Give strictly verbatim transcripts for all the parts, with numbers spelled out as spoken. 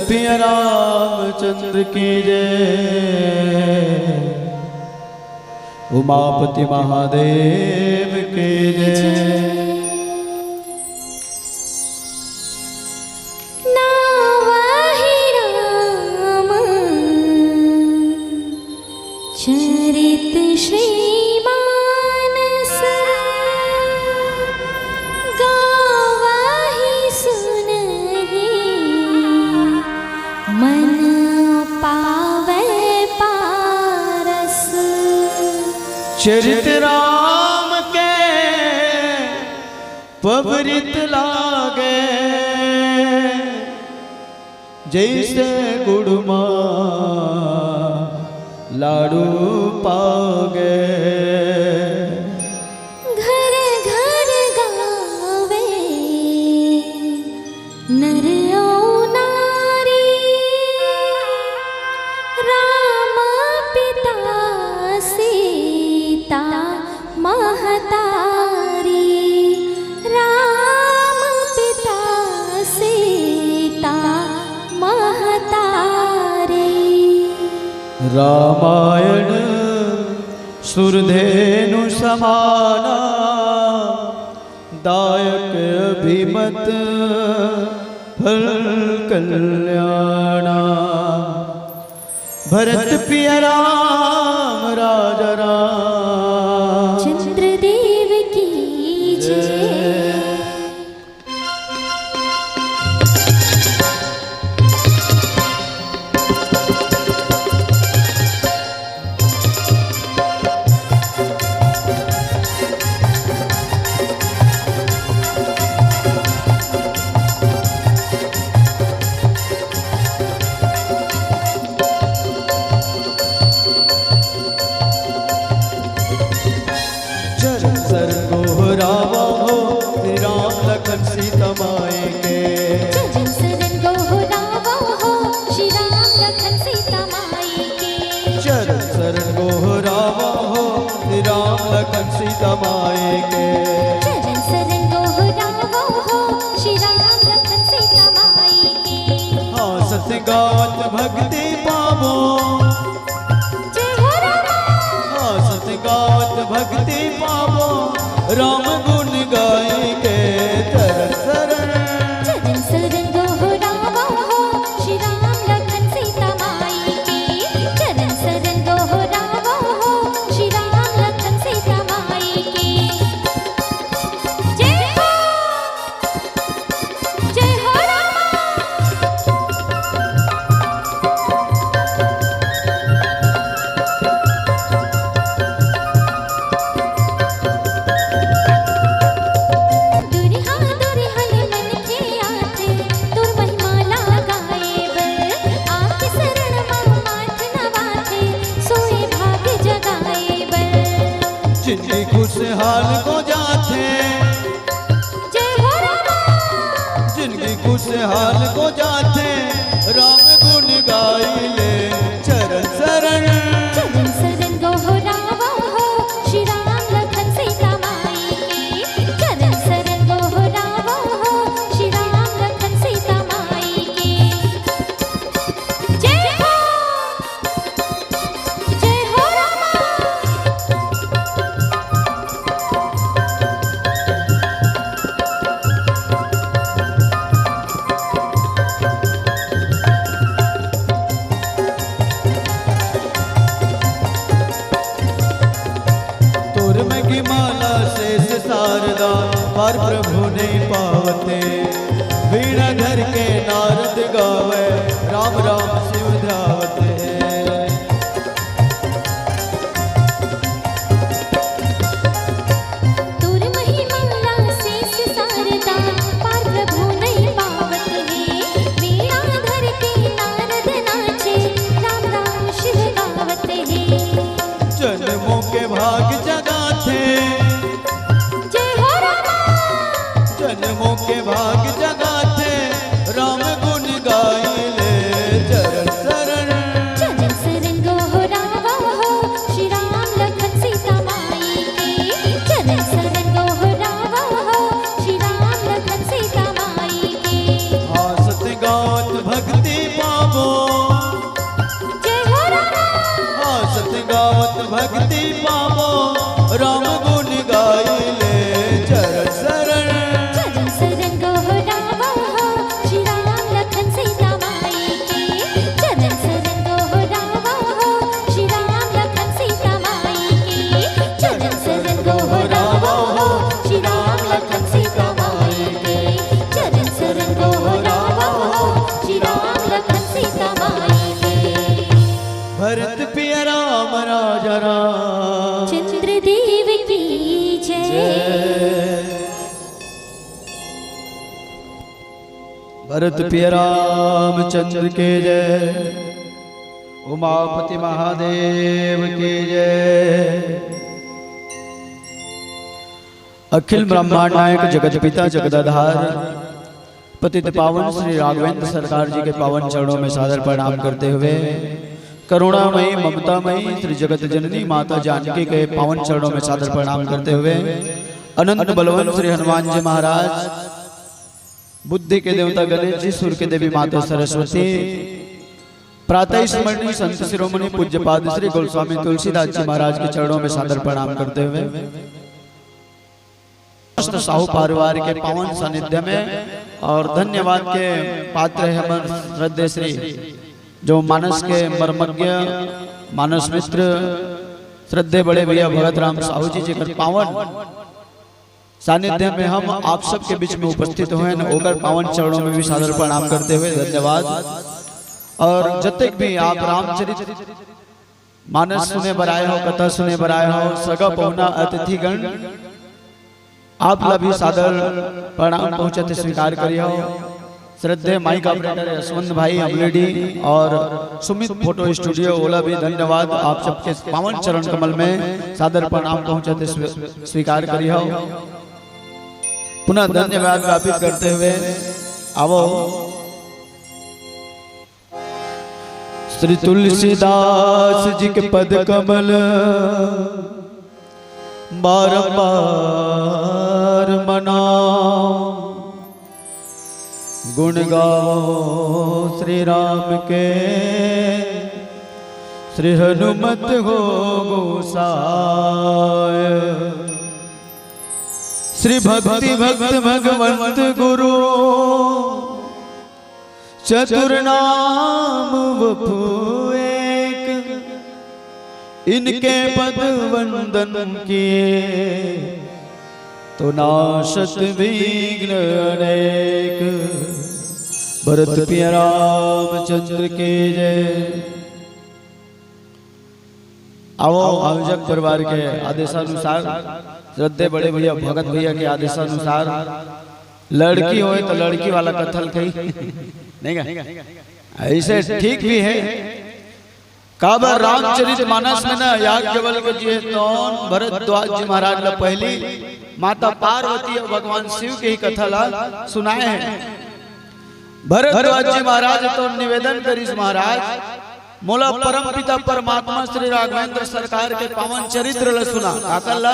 पिया रामचंद्र की जय, उमापति महादेव की जय। नावहि राम चरित श्री मानस, गावहि सुनहि मन पावै पारस। चरित राम के पबरित लागे, जइसे गुड़ मा लाडू पागे। घर घर गावे नर अउ नारी, राम पिता सीता महतारी, राम पिता सीता महतारी। रामायण सुरधेनु समाना, दायक अभिमत फल कल्याणा। भरत पिया राम राजा राम। चंद्रदेव की जय। चरण सरन गोहरावा हो, श्री राम लखन सीता माई के। चरण सरन गोहरावा हो, श्री राम लखन सीता माई के। चरण सरन गोहरावा हो, श्री राम लखन सीता माई के। चरण सरन गोहरावा हो, श्री राम लखन सीता माई के। हाँसत गावत भगती पावों। जय हो रामा। हाँसत गावत भगती पावों, राम गुण गाई के। चरण सरन। चरण सरन गोहरावा हो, श्री राम लखन सीता माई के। चरण सरन गोहरावा हो, श्री राम लखन सीता माई के। जय हो। जय हो रामा। दुरिहा दुरिहा ले मनखे आथे, तोर महिमा ला गाए बर। आके शरण मा माथ नवाथे, सोए भाग जगाए बर। जिनगी खुशहाल हो जाथे। जय हो रामा। जिनगी खुशहाल हो जाथे, राम गुण गाई ले। चरण सरन। चरण सरन गोहरावा हो, श्री राम लखन सीता माई के। चरण सरन गोहरावा हो, श्री राम लखन सीता माई के। जय हो। जय हो रामा। तोर महिमा ला शेष शारदा, पार प्रभु नहीं पावत हे। वीणा धर के नारद गावे, राम राम शिव ध्यावत हे। तोर महिमा ला शेष शारदा, पार प्रभु नहीं पावत हे। वीणा धर के नारद नाचे, राम राम शिव गावत हे। जनमों के भाग जगाथे। जय हो रामा। जनमों के भाग जगाथे, राम गुण भक्ति पावो, राम गुण गाई ले चरण शरण। चरण शरण गोहरावा हो, श्री राम लखन सीता माई के। चरण शरण गोहरावा हो, श्री राम लखन सीता माई के। चरण शरण गोहरावा हो, श्री राम लखन सीता माई के। चरण शरण गोहरावा हो, श्री राम लखन सीता माई के। भरत पिया राम राजा राम। चंद्र देव की जय। भरत पिया रामचंद्र के जय। उमापति महादेव के जय। अखिल ब्रह्मांड नायक जगत पिता जगदाधार पतित पावन श्री राघवेंद्र सरकार जी के पावन चरणों में सादर प्रणाम करते हुए, करुणामयी ममतामयी श्री जगत जननी माता जानकी के पावन चरणों में सादर प्रणाम करते हुए, अनंत बलवंत श्री हनुमान जी महाराज, बुद्धि के देवता गणेश जी, सुर के देवी माता सरस्वती, प्रातः स्मरणीय संत शिरोमणि पूज्यपाद श्री गोस्वामी तुलसीदास जी महाराज के चरणों में सादर प्रणाम करते हुए, समस्त साहू परिवार के पावन सानिध्य में और धन्यवाद के पात्र है हमर श्रद्धेय श्री जो मानस के मर्मज्ञ, मानस मित्र, श्रद्धेय बड़े भैया भगत राम साहू जी, जेकर पावन सानिध्य में हम आप सबके बीच में उपस्थित हुए हैं, ओकर पावन चरणों में भी सादर प्रणाम करते हुए धन्यवाद। और जतेक भी आप रामचरित मानस सुने बर आए हो, कथा सुने बर आए हो, सगा पहुना अतिथिगण, आप ला भी सादर प्रणाम पहुंचत हे, स्वीकार करिहो। श्रद्धेय माइक ऑपरेटर यशवंत भाई अमलेडी और सुमित फोटो स्टूडियो, ओला भी धन्यवाद। आप सबके पावन चरण कमल में सादर प्रणाम पहुंचत हे, स्वी-, स्वीकार करिहो। पुनः धन्यवाद ज्ञापित करते हुए आवो श्री तुलसीदास जी के पद कमल बारंबार मनाओ, गुण गाओ श्री राम के, श्री हनुमत हो गोसाय। श्री भक्ति भक्त भगवंत गुरु, चतुर नाम वपु एक, इनके पद वंदन किए, तो नाशत विघ्न अनेक। भरत पिया रामचंद्र के जय। आवो आयोजक परिवार के आदेशानुसार, श्रद्धेय बड़े भैया भगत भैया के आदेशानुसार, लड़की होए तो लड़की वाला कथल कही, नहीं का? ऐसे ठीक भी है। काबर रामचरित मानस में ना याज्ञवल्क्य जी हे तौन भरद्वाज जी महाराज ला पहली माता पार्वती और भगवान शिव के ही कथा ला सुनाए हैं। भरद्वाज जी महाराज तो निवेदन करिस, महाराज, मोला परम पिता परमात्मा श्री राघवेंद्र सरकार के पावन चरित्र ला सुना। काकर ला?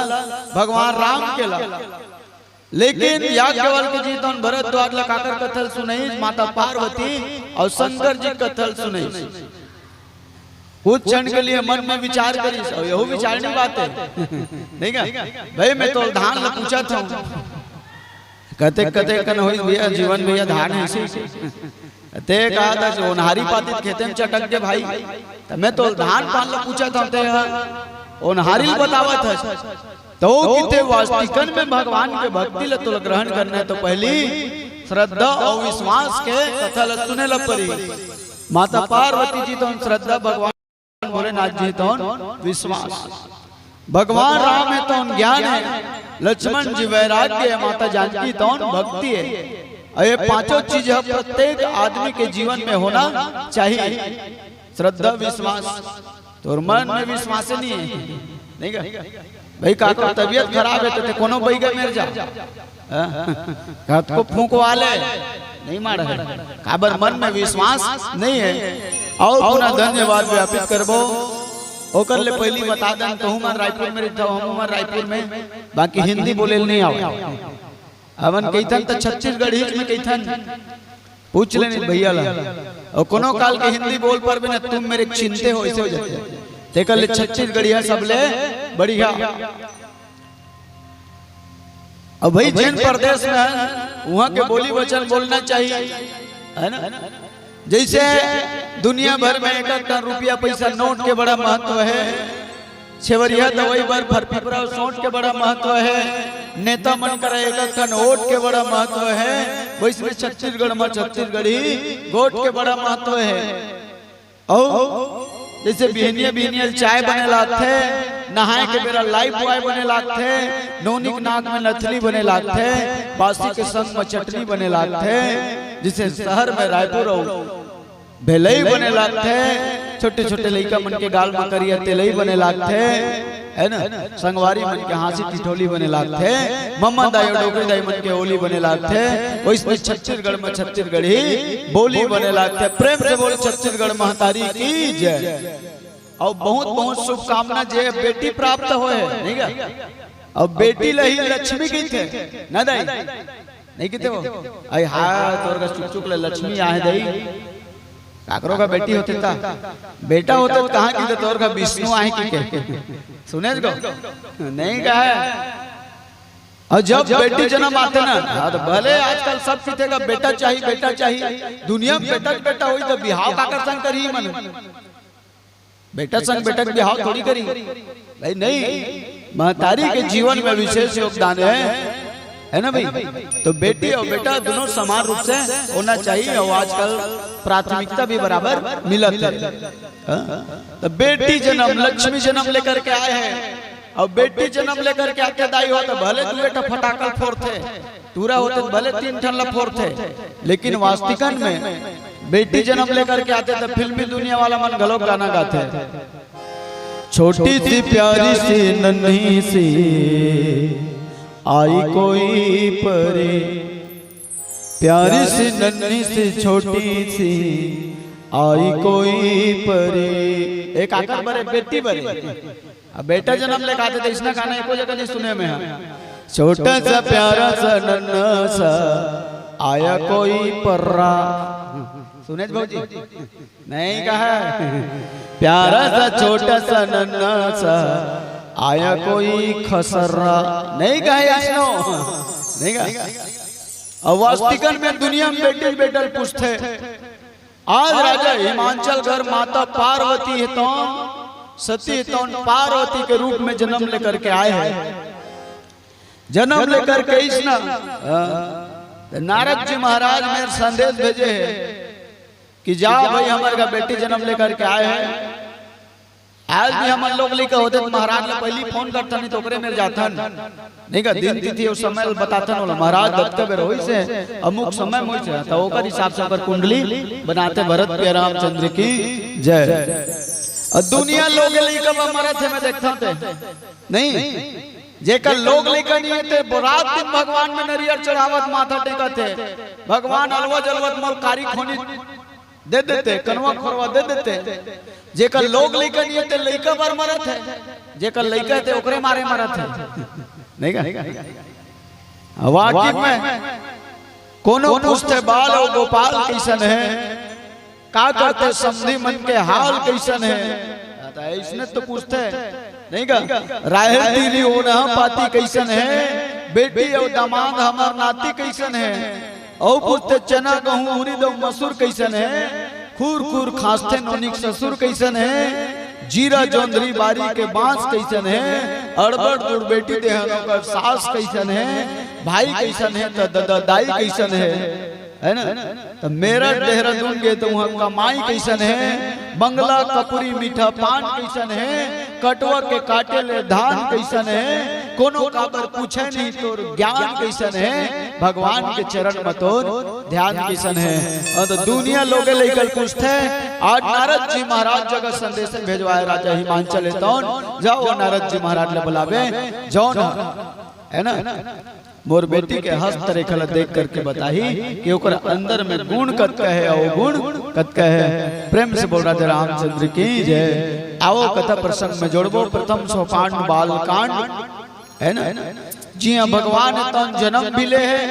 भगवान राम के ला। लेकिन याज्ञवल्क्य जी तो भरद्वाज ला काकर कथल सुनई? माता पार्वती और शंकर जी कथल सुनई। कुछ क्षण के लिए मन में विचार करिस, और यहू विचारनी बात है, नहीं का? भाई, मैं तो धान ला पूछत हूँ। कतेक कतेक कन होइस भैया, जीवन भैया धान हे सी। ते कहा था, "ओन्हारी पातित खेते में चटक गे भाई।" त मैं तो धान पान ला पूछत हूँ, ते ह ओन्हारी ल बतावत हस। तो वो किते वास्तिकन में भगवान के भक्ति ला तोला ग्रहण करना है, तो पहली श्रद्धा और विश्वास के कथा ला सुने ला परी। माता पार्वती जी तो श्रद्धा भगवान भोलेनाथ जी तौन विश्वास, भगवान राम हे तौन ज्ञान है, लक्ष्मण जी वैराग्य है, माता जानकी तौन भक्ति है। और ये पांचों चीज है प्रत्येक आदमी के जीवन में होना चाहिए। श्रद्धा, विश्वास, तोर मन में विश्वास नहीं है, नहीं का? भाई, का तो तबीयत खराब है, तो ते कोनो बैगा मेर जा। हाँ? कतको फूंकवा ले, नहीं मार है। काबर मन में विश्वास नहीं है। और पुनः धन्यवाद ज्ञापित करबो। ओकर ले पहली बता देन, तहू मन रायपुर में रहिथव, हमू मन रायपुर में, बाकी हिंदी बोले ल नहीं आवे। हमन कहिथन त छत्तीसगढ़ी में कहिथन, पूछ लेनी भैया ला। और कोनो काल के हिंदी बोल पर भी ना, "तुम मेरे चिंते हो", ऐसे हो जाते हैं। तेकर ले छत्तीसगढ़िया सबले बढ़िया। अब भाई, जेन परदेस में हन, उहाँ के बोली वचन बोलना चाहिए, है ना? जइसे दुनिया भर में एक एक ठन रुपया पइसा नोट के बड़ा महत्व हे, छेवरिया दवई बर फरफिपरा सोंठ के बड़ा महत्व हे, नेता मन करा एक एक ठन ओट के बड़ा महत्व हे, वइसने छत्तीसगढ़ में छत्तीसगढ़ी गोठ के बड़ा महत्व हे। अउ जइसे बिहनिया बिहनिया चाय बने लागथे, नहाए के बेरा लाइफ बॉय बने लागथे, नोनी के नाक में नथली बने लागथे, बासी के संग में चटनी बने लागथे, जइसे शहर में रायपुर अउ भेलई बने लागथे, छोटे छोटे लइका मन के गाल में करिया तेलई बने लागथे, है ना? संगवारी मन के हाँसी ठिठोली बने लागथे, मम्मा दाई अउ डोकरी दाई मन के ओली बने लागथे, वइसने छत्तीसगढ़ में छत्तीसगढ़ी बोली बने लागथे। प्रेम से बोल छत्तीसगढ़ महतारी की जय। अउ बहुत बहुत शुभकामना जे बेटी प्राप्त होए, नहीं का? अउ बेटी ल ही लक्ष्मी कहिथे, ना दाई? नहीं कहिथे वो? अई हाँ, तोर का चुक चुक ले लक्ष्मी आहे दाई। काकरो का बेटी होथे त, बेटा होथे त कहाँ कहिथे तोर का विष्णु आहे कहिके? सुनेस गो? नहीं कहे। अउ जब बेटी जनम आथे ना, हाँ, त भले आजकल सब कहिथे का बेटा चाही, बेटा चाही। दुनिया में बेटा के बेटा होही त बिहाव काकर संग करही मन? बेटा संग बेटा के बिहाव थोड़ी करही भाई, नहीं। महतारी के जीवन में विशेष योगदान हे, है ना भाई? तो बेटी अउ बेटा दोनों समान रूप से होना चाहिए, अउ आजकल प्राथमिकता भी बराबर मिलत हे। हाँ? तो बेटी जनम, लक्ष्मी जनम लेकर के आए हे, अउ बेटी जनम लेकर के आके दाई हो त भले दुए ठा फटाका ल फोरथे, टूरा होथे त भले तीन ठन ल फोरथे, लेकिन वास्तविकन में बेटी जनम लेकर के आथे त फिल्मी दुनिया वाला मन घलोक गाना गाथे। छोटी सी प्यारी सी नन्ही सी आई कोई परी, प्यारी सी नन्ही सी छोटी सी आई कोई परी। एक आकर बरे, बेटी बरे। अब बेटा जनम लेके आथे त अइसना गाना एको जगह नहीं सुने में हे। छोटा सा प्यारा सा नन्हा सा आया कोई पर्रा। सुनेस भौजी? नहीं कहे। प्यारा सा छोटा सा नन्हा सा आया कोई खसर्रा। नहीं कहे अइसनो? नहीं कहे। अउ वास्तविकन में दुनिया में बेटी बेटा ल पूछथे। आज राजा हिमांचल घर माता पार्वती हे तौन, सती हे तौन, पार्वती के रूप में जनम लेकर के आए हे। जनम लेकर के अइसना, हाँ, त नारद जी महाराज मेर संदेश भेजे हे कि जाव भाई, हमर का बेटी जनम लेकर के आए हे। आज भी हमन लोग लइका होते त महाराज ला पहिली फोन करथन, नहीं त ओकरे मेर जाथन, नहीं का? दिन तिथि अउ समय ल बताथन, ओला महाराज दतका बेर होइस हे, अमुक समय म होइस हे, त ओकर हिसाब से ओकर कुंडली बनाथे। भरत प्रिय रामचंद्र की जय। अउ दुनिया लोग लइका बर मरत हे, मैं देखथन ते, नहीं, जेकर लोग लइका नहीं हे ते रात दिन भगवान में नरियर चढ़ावत माथा टेकत हे, भगवान अलवत जलवत मोर कारी खोनी दे देते, कनवा खोरवा दे देते। जेकर लोग लइका नहीं हे ते लइका बर मरत हे, जेकर लइका हे ते ओकरे मारे मरत हे। नहीं का? वाकिफ में कोनो पूछथे बाल अउ गोपाल कइसन हे, का करथे समधी मन के हाल कइसन हे, त अइसने तो पूछथे, नहीं का? राहेर तिली ओनहा पाती कइसन हे, बेटी अउ दामाद हमर नाती कइसन हे, अउ पूछथे चना गहूं उरिद अउ मसूर कइसन हे, खूर खूर खांसथे नोनिक ससुर कइसन हे, जीरा जोंधरी बारी के बांस कइसन हे, अड़बड़ दूर बेटी देहन ओकर सास कइसन हे, भाई कइसन हे त ददा दाई कइसन हे, है ना? त मेरठ देहरादून गे त उहाँ कमाई कइसन हे, बंगला कपुरी मीठा पान कइसन हे, कटवा के काटे ले धान कइसन हे, कोनो काबर पूछे नहीं तोर ज्ञान कइसन हे, भगवान के चरण म तोर ध्यान कइसन हे। अउ त दुनिया लोगे लइका ल पूछथे, आज नारद जी महाराज जगह संदेश भेजवाए राजा हिमांचल हे तौन, जाव नारद जी महाराज ल बुलावे, जौन ह, है ना? मोर बेटी के हस्तरेखा ल देख करके बताही कि ओकर अंदर में गुण कतका हे, अवगुण कतका हे। प्रेम से बोल राजा रामचंद्र की जय। आवो कथा प्रसंग में जोड़बो, प्रथम सोपान बाल कांड, है ना? जी हाँ, भगवान तन जन्म भी ले हे,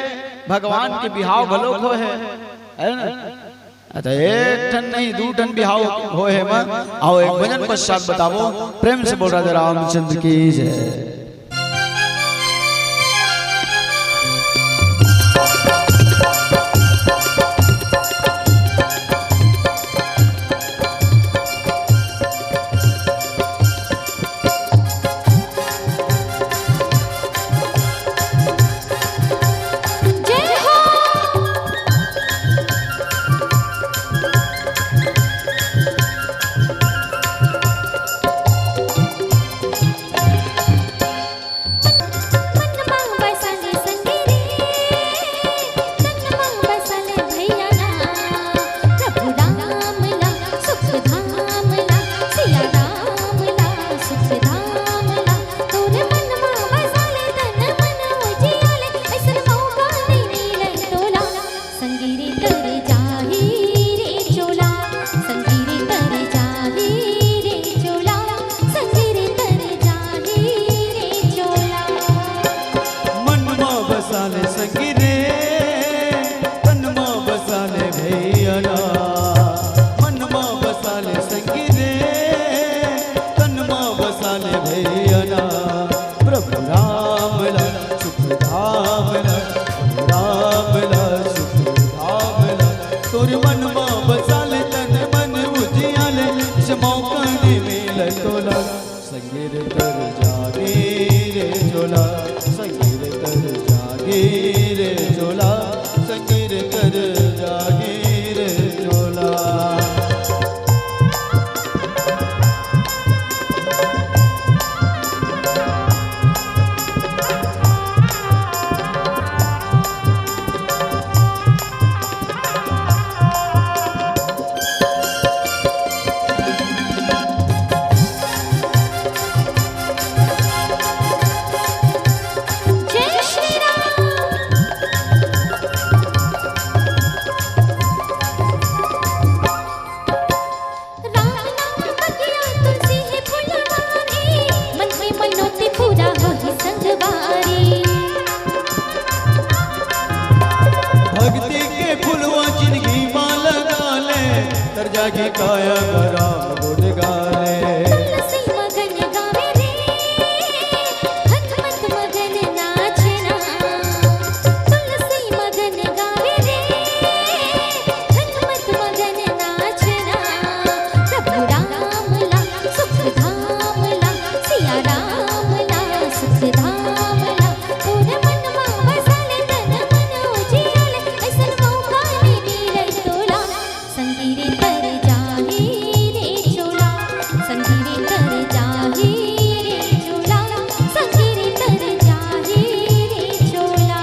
भगवान के बिहाव घलोक होए हे, है ना? अतः एक ठन नहीं, दू ठन बिहाव होय हे मा। आओ, एक भजन पश्चात बताबो। प्रेम से बोल राधे रामचंद्र की जय। जय हो। मन मा बसा ले संगी रे, तन मा बसा ले भैया ना। प्रभु राम ला सुख धाम ला, सिया राम ला सुख धाम ला। तोर मन मा बसा ले तन मन उजिया ले, अइसन मौका नइ मिले तोला। संगी रे कर जाही रे चोला, संगी रे कर जाही रे चोला, संगी रे कर जाही रे चोला। मन मा बसा ले संगी रे, तन मा बसा ले भैया ना। मन मा बसा ले संगी रे, तन मा बसा ले भैया ना। प्रभु राम ला सुख धाम ला, प्रभु राम ला सुख धाम ला। तोर मन मा बसा ले, तन मन उजिया ले, अइसन मौका नइ मिले तोला। संगी रे कर जाही रे चोला, संगी रे कर जाही रे चोला, संगी रे कर जाही रे चोला। जय श्री राम। राम नाम बगिया तुलसी हे फुलवारी, मन के मनौती पूरा होही संगवारी। भक्ति के फुलवा जिनगी मा लगा ले, तर जागी काया राम गुण गा ले। तुलसी मगन गावे रे, हनुमत मगन नाचे ना। तुलसी मगन गावे रे, हनुमत मगन नाचे ना। प्रभु राम ला सुख धाम ला, सिया राम ला सुख धाम ला। तोर मन मा बसा ले तन मन उजिया ले, अइसन मौका नइ मिले तोला। संगी रे तर जाही रे चोला, संगी रे तर जाही रे चोला, संगी रे तर जाही रे चोला।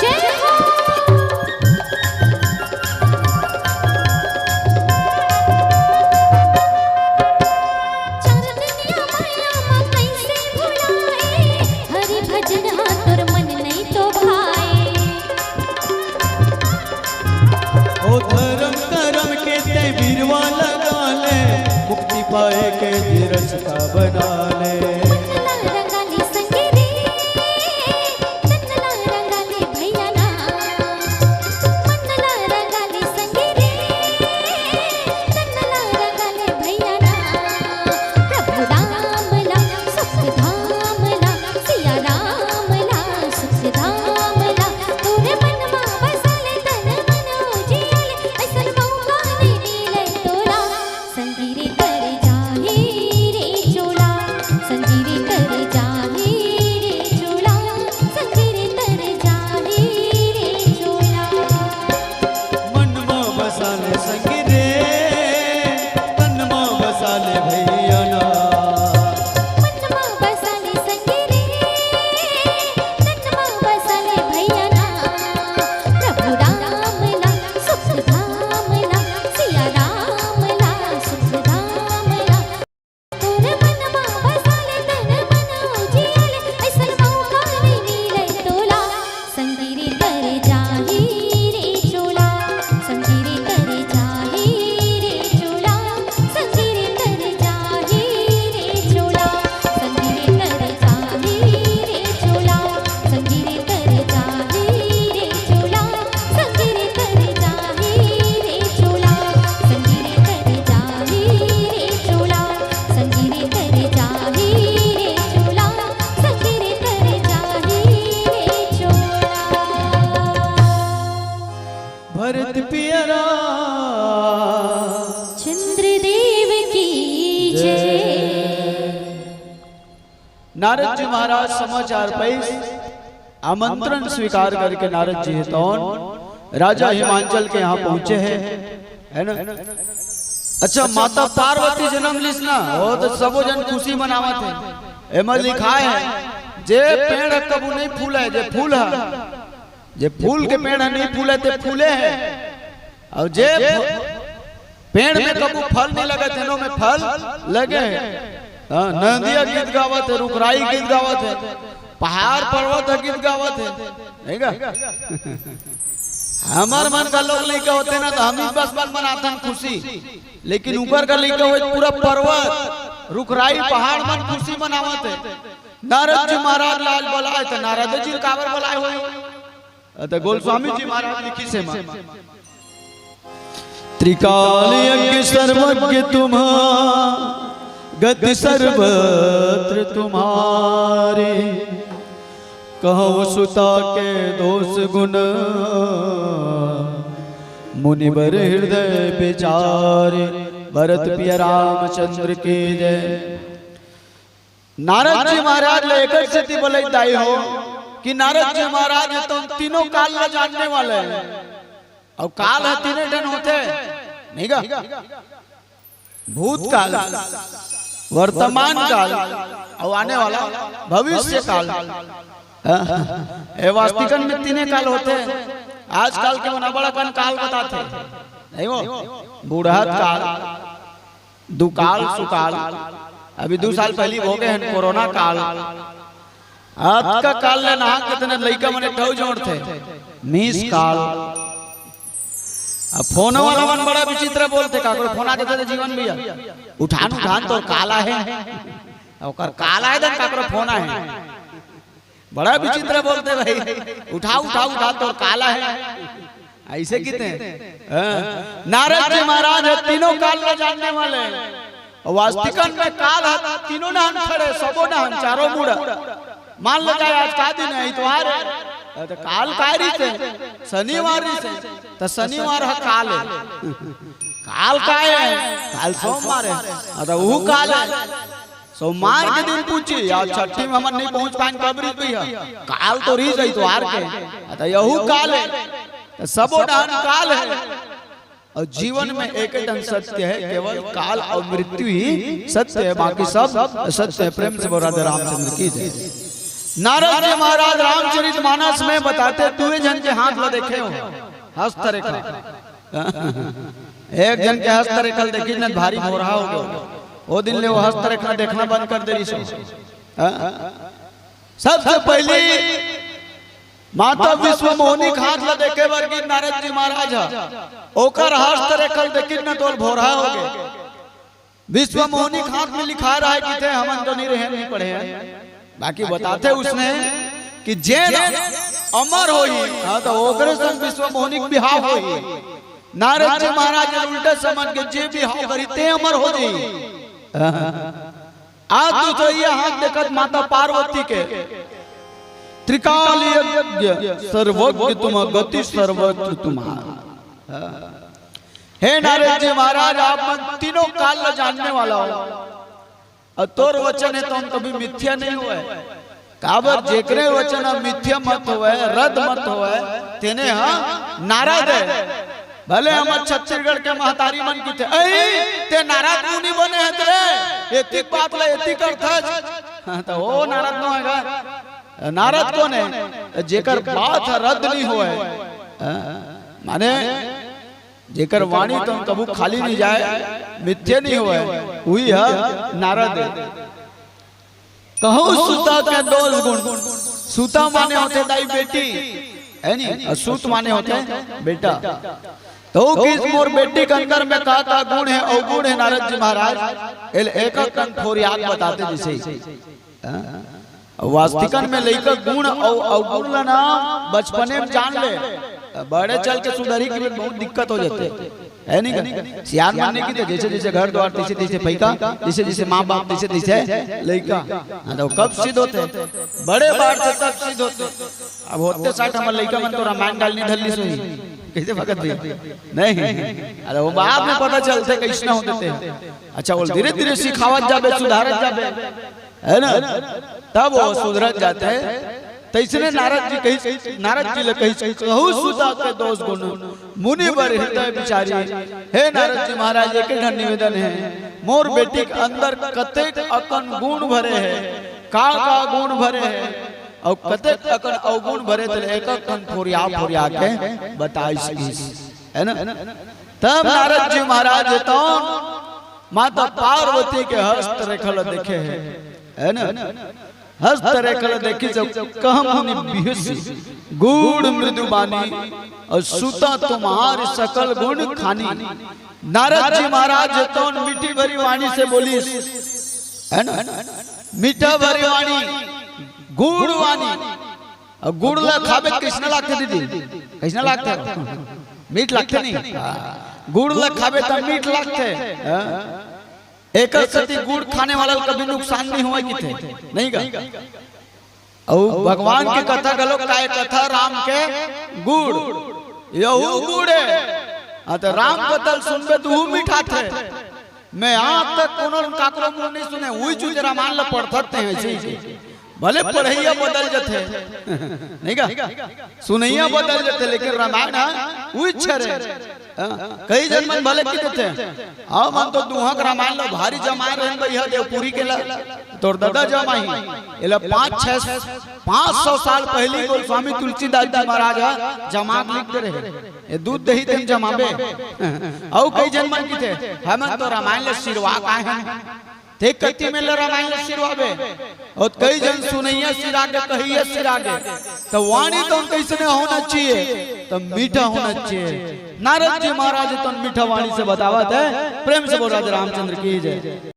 जय हो। चांदनिया माया मा कइसे भुलाए, हरि भजन हा तोर मन नइ तो भाए। ओ धरम करम के तैं बीरवा लगा ले, मुक्ति पाए के जे रस्ता बना ले। मन ला रंगा ले संगी रे, तन ला रंगा ले भैया ना। मन ला रंगा ले संगी रे, तन ला रंगा ले भैया ना। प्रभु राम ला सुख धाम ला, सिया राम ला सुख धाम ला। तोर मन मा बसा ले तन मन उजिया ले, अइसन मौका नइ मिले तोला। संगी रे तर जाही रे चोला, संगी नारद जी महाराज समाचार पाइस, आमंत्रण स्वीकार करके नारद जी हे तौन राजा हिमांचल के यहाँ पहुंचे हे, है ना? अच्छा, माता पार्वती जन्म लिस ना, वो तो सबो जन खुशी मनावत हे। एमा लिखाय हे, जे पेड़ कभू नहीं फूले, जे फूल ह, जे फूल के पेड़ ह नहीं फूले, ते फूले हे, और जे फ-, पेड़ में कभू फल नहीं लगे, तेनो में फल लगे हे। हाँ, नदिया गीत गावत हे, रुखराई गीत गावत हे, पहाड़ पर्वत ह गीत गावत हे, नहीं का? हमर मन का लोग लइका होते ना, तो हम ही बस मन मनाथन खुशी, लेकिन ऊपर का लइका होय, पूरा पर्वत, रुखराई, पहाड़ मन खुशी मनावत हे। नारद जी महाराज ला आज बलाय, तो नारद जी काबर बलाय होय? अ, तो गोस्वामी जी महाराज लिखिस हे मा, त्रिकाल यज्ञ सर्वज्ञ तुम, गति सर्वत्र तुम्हारी। कहूँ सुता के दोष गुण, मुनिवर हृदय विचारी। भरत प्रिय रामचंद्र की जय। नारद जी महाराज ले एकर सेती बलई दाई हो कि नारद जी महाराज तो तीनों काल ला जानने वाले हैं। और काल ह तीने ठन होथे, नहीं का? भूतकाल, वर्तमान काल और आने वाला भविष्य काल। हाँ, ए वास्तिकन में तीने काल होथे। आजकल के मन बड़ा कन काल बताथे, नहीं वो? बूढ़त काल, दुकाल सुकाल, अभी दू साल पहली हो गए हैं कोरोना काल। अतका काल ले नहा कितने लइका मने ठऊ जोड़थे, मिस काल। अब फोन वाला मन बड़ा विचित्र बोलथे, काकरो फोन आ जाथे तो जीवन भैया, उठान उठान तोर काल आहे, ओकर काल आहे देन काकरो फोन आहे। बड़ा विचित्र बोलथे भाई, उठा उठा उठा तोर काल आहे, ऐसे किते हैं? हाँ। नारद जी महाराज हे तीनों काल ला जानने वाले, और वास्तिकन में काल ह तीनों डहन खड़े, सबो डहन, चारों मुड़ा। मान लो जाए आज का दिन है, इतवार है, तो काल काय रिहिसे? शनिवार रिहिसे, तो शनिवार ह काल है। काल काय है? काल सोमवार है, हाँ, तो वो काल है। सोमवार के दिन पूछी, आज छठी में हमन नहीं पहुंच पाएन, कब रिहिस भैया? काल तो रिहिस इतवार के, हाँ, तो यहू काल है। तो सबो डहन काल है। और जीवन में एक ठन सत्य है, केवल काल और मृत्यु ही सत्य है, बाकी सब असत्य है। प्रेम से बोल राधे रामचंद्र की जय। नारद जी महाराज रामचरित मानस में बताथे, दुए झन के हाथ ला देखे हो, हस्तरेखा। एक झन के हस्तरेखा ल देखिस न, भारी भोरहा हो गयो। वो दिन ले वो हस्तरेखा देखना बंद कर दे रिहिस। हाँ? सबसे पहली माता विश्वमोहिनी के हाथ ला देखे बर गिस नारद जी महाराज ह, ओकर हस्तरेखा ल देखिस न, तो भोरहा हो गए। विश्वमोहिनी के हाथ में लिखा रहा है कि थे हमन तो नहीं रहे, नहीं पढ़े हैं, बाकी बताथे उसने कि जे न अमर होही, हाँ, तो ओकरे संग विश्वमोहिनी के बिहाव होही। नारद जी महाराज उल्टा समझ के जे बिहाव करी ते अमर हो जाही। आज तो ये हाथ देखत माता पार्वती के, त्रिकाल यज्ञ सर्वज्ञ तुम, गति सर्वत्र तुम्हारी। हे नारद जी महाराज, आप मन तीनों काल ला जानने वाला हो, और तोर वचन हे तो कभी मिथ्या नहीं होय। काबर जेकरे वचन ह मिथ्या मत होय, रद्द मत होय, तेने ह नारद हे। भले हमर छत्तीसगढ़ के महतारी मन किथे, "अई, ते नारद मुनि बने हस रे, एतिक बात ला एतिक करथस।" हाँ, तो वो नारद नो हे गा। नारद कोन हे? जेकर बात ह रद्द नहीं होय। हाँ, माने जेकर वाणी तो कभू खाली नहीं जाए, मिथ्या नहीं होय, उही ह नारद हे। कहूँ सुता के दोष गुण, सुता माने होथे दाई बेटी, है नी? और सुत माने होथे बेटा। तो किस मोर बेटी के अंदर में का का गुण हे, अवगुण हे नारद जी महाराज, एला एक एक कन फोरियात बताथे जइसे। हाँ? वास्तिकन में लइका गुण अउ अवगुण ला ना बचपने में जान ले, त बड़े चल के सुधरही के बहुत दिक्कत हो जाथे, है नी का? सियान मन ने किथे, जइसे जइसे घर द्वार, तइसे तइसे पइसा, जइसे जइसे माँ बाप, तइसे तइसे लइका। हाँ, तो कब सिद्ध होथे? बड़े बाढ़थे तब सिद्ध होथे। अब होथे साठ हमर लइका मन तो रामायण डालनी धर लिस होही, कइसे भगत भैया? नहीं, अरे वो बाद में पता चलथे कइसना होथे। अच्छा, वो धीरे धीरे सिखावत जाबे, सुधारत जाबे। है ना? तब वो सुधरत जाथे। तइसने नारद जी कही, नारद जी ले कही, "कहु सुता के दोष गुण, मुनि बर हृदय विचारी।" हे नारद जी महाराज, एक ठन निवेदन हे, मोर बेटी के अंदर कतेक अकन गुण भरे हे, का का गुण भरे हे, अउ कतेक अकन अवगुण भरे, तेला एक एक ठन फोरिया फोरिया के बताइस, है ना? तब नारद जी महाराज हे तौन माता पार्वती के हस्त रेखा ल देखे हे, है ना? हस्त रेखा ल देखिस, कह मुनि बिहसी गूढ़ मृदु बानी, अउ सुता तुम्हारी सकल गुण खानी। नारद जी महाराज हे तौन मीठी भरी वाणी से बोलिस, है ना? मीठा भरी वाणी, गूढ़ वाणी। अउ गुड़ ला खाबे त कइसना लागथे दीदी? कइसना लागथे? मीठ लागथे नहीं? हाँ। गुड़ ला खाबे त मीठ लागथे। हाँ। एकर सेती गुड़ खाने वाला ल कभी नुकसान नहीं होय किथे, नहीं का? अउ भगवान के कथा घलो काय कथा राम के गुड़, यहू गुड़ हे। हाँ, त राम कथा ल सुनबे त उहू मिठाथे। मैं आज तक कोनो काकरो मुंह नहीं सुने, उही चीज रामायण ल पढ़थत ते ऐसे ही। भले पढ़इया बदल जथे, नहीं का? सुनइया बदल जथे, लेकिन रामायण ह उही छरे। हाँ, कई जन मन भले कहि देथे, "आओ मन तो दुहा के रामायण ल भारी जमाए रहन भैया देवपुरी के ला, तोर ददा जमाही।" एला पाँच छह, पाँच सौ साल पहली गोस्वामी तुलसीदास जी महाराज ह जमा के लिख दे रहे, "ये दूध दही तेम जमाबे।" अउ कई जन मन कहिथे, "हमन तो रामायण ल सिरवा के आए हन।" ते कति में ले रामायण ल सिरवाबे? अउ कई जन सुनइया सिरा गे, कहइया सिरा गे। त वाणी तो कइसने होना चाहिए? त मीठा होना चाहिए। नारद जी महाराज तो मीठा वाणी से बतावत हे। प्रेम से बोल राधे रामचंद्र की जय।